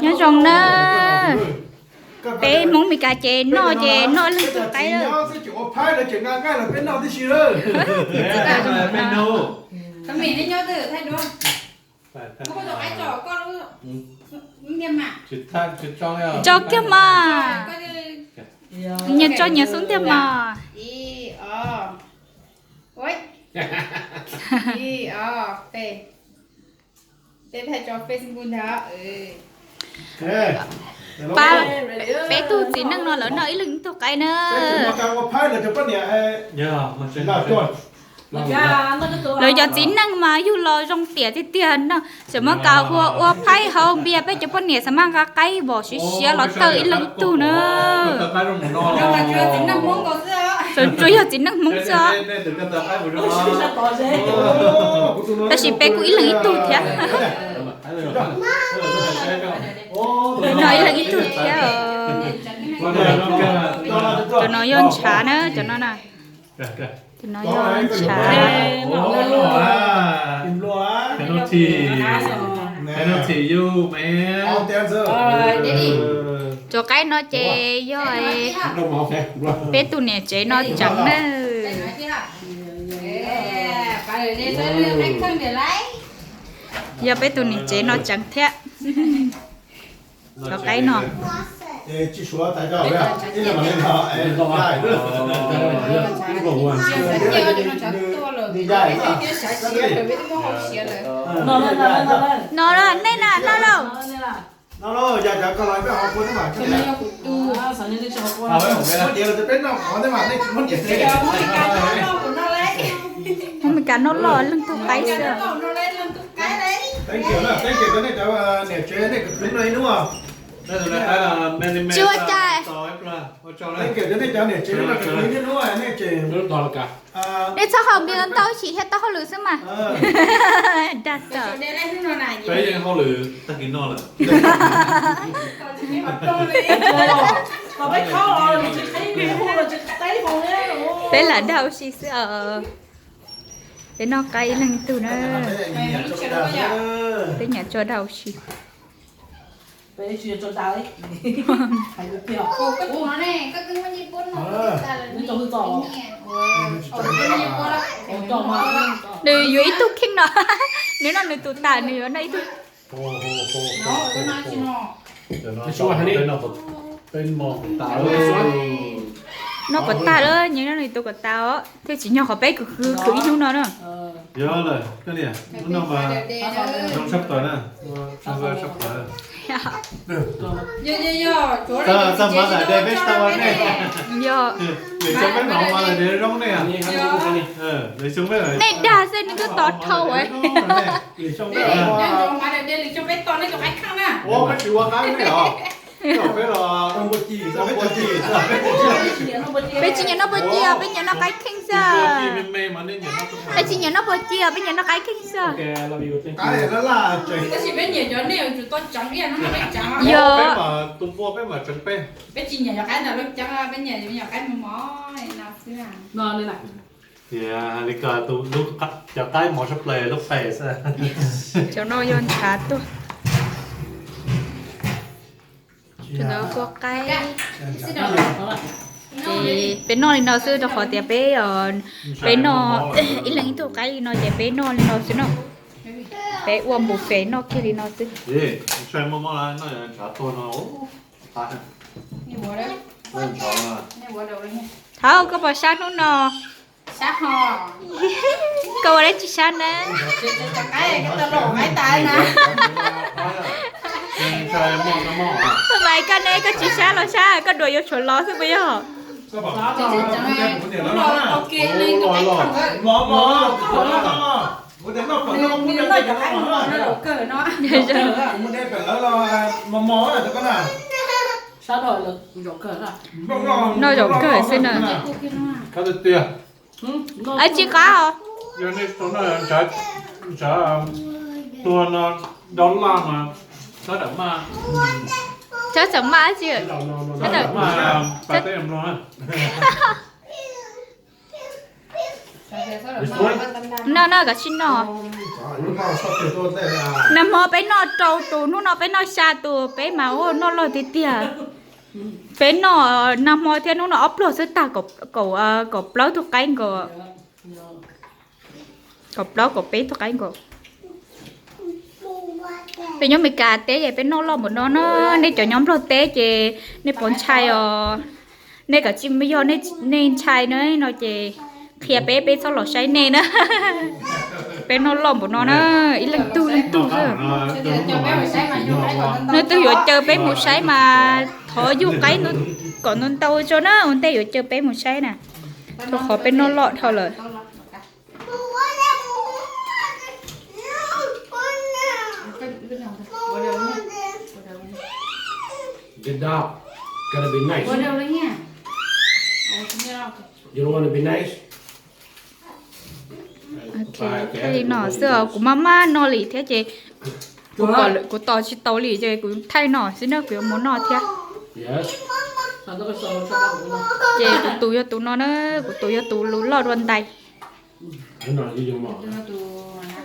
Nyob zoo na, peb Hmoob Meskas ces noj ces noj leej twg qaib lawm. Tso kiag mas, nyias tso nyias xub ntiag mas. Pab, peb tug txiv neej no lawv noj ib leeg ib tug qaib na. Lawv cov txiv neej mas yug los zoo tiam tiag tiag no. Tseem muab kas ua ua phaib hau npias, peb cov poj niam xav mas nqa qaib npom siav siav los tawg ib leeg ib tug na. Tsuas yog txiv neej Hmoob xwb os. Tab sis peb kuj ib leeg ib tug thiab. Noj ib leeg ib tug thiab. Cov no yog ntshav na, cov no na. Cov no yog ntshav. Cov qaib no ces yog peb tus niam tsev no tseev na. Yog peb tus niam tsev no tseev thiab. Cov qaib no. No, nej na, no lauj. Hmoob Meskas noj loj leej tug qaib xwb. Tsis ua cas. Nej txhob haus npias ntau, sim thiaj tau hauj lwm xwb mas. Dag tawm. Peb lam dag ua si xwb os. Peb noj qaib ib leeg ib tug na. Peb nyiam tso dag ua si. Nws yuav ib tug kheej no, nws noj nws tus tas, nws yuav noj ib tug. Noj kom tag lawm, nyias noj nyias tus kom tas os, thiaj tsis nyog qhov peb khwv khwv ib hnub no na. Yog, nej dag xwb nws twb tod dhau. Peb tsis nyiam noj puas ci os, peb nyiam noj qaib kheej xwb. Peb tsis nyiam noj puas ci os, peb nyiam noj qaib kheej xwb. Yog. Tias li ko, cov qaib mov sab plaws lub pes xwb. Cov no yog ntshav tuaj. Cov no kua qaib. Ces peb noj li no xwb rau qhov tias peb, peb noj ib leeg ib tug qaib li no ces peb noj li no xwb no. Peb ua npus fes noj kiag li no xwb. Thaum koj pom sab hnub no, koj ua dab tsi sab na? Mas koj ne, koj tsis sab los sab, koj duav yuav tshuav los xwb puas yog? Noj zaum kawg xwb na. Tsis qab os. Tuag no dob laj mas, txhob txawm maj tsi. Noj no koj sim noj. Nag hmo peb noj rau tus, hnub no peb noj xya tus, peb mas ua noj loj tiag tiag. Peb noj nag hmo thiab hnub no ob pluag xwb tag kaum plaub tug qaib nkaus. Kaum plaub kaum peb tug qaib nkaus. Peb nyob Meskas teb ces peb noj loj npaum no na, nej cov nyob Nplog teb ces nej puas ntshai os? Nej kav tsij yog nej ntshai na no ces qhia peb, peb txhob los saib nej na. Peb noj loj npaum no na, ib leej tug leej tug xwb. Leej twg yuav caw peb mus saib mas thov yug qaib kom ntau ntau tso na, ua ntej yuav caw peb mus saib na. Rau qhov peb noj loj dhau lawm. Thaij li no xwb os, kuv maj maj noj li thiab ces kuv tos tsis tau li ces kuv thaij no xwb na, kuv yuav mus noj thiab. Ces kuv tus yog tus no na, kuv tus yog tus lus loj dua ntais.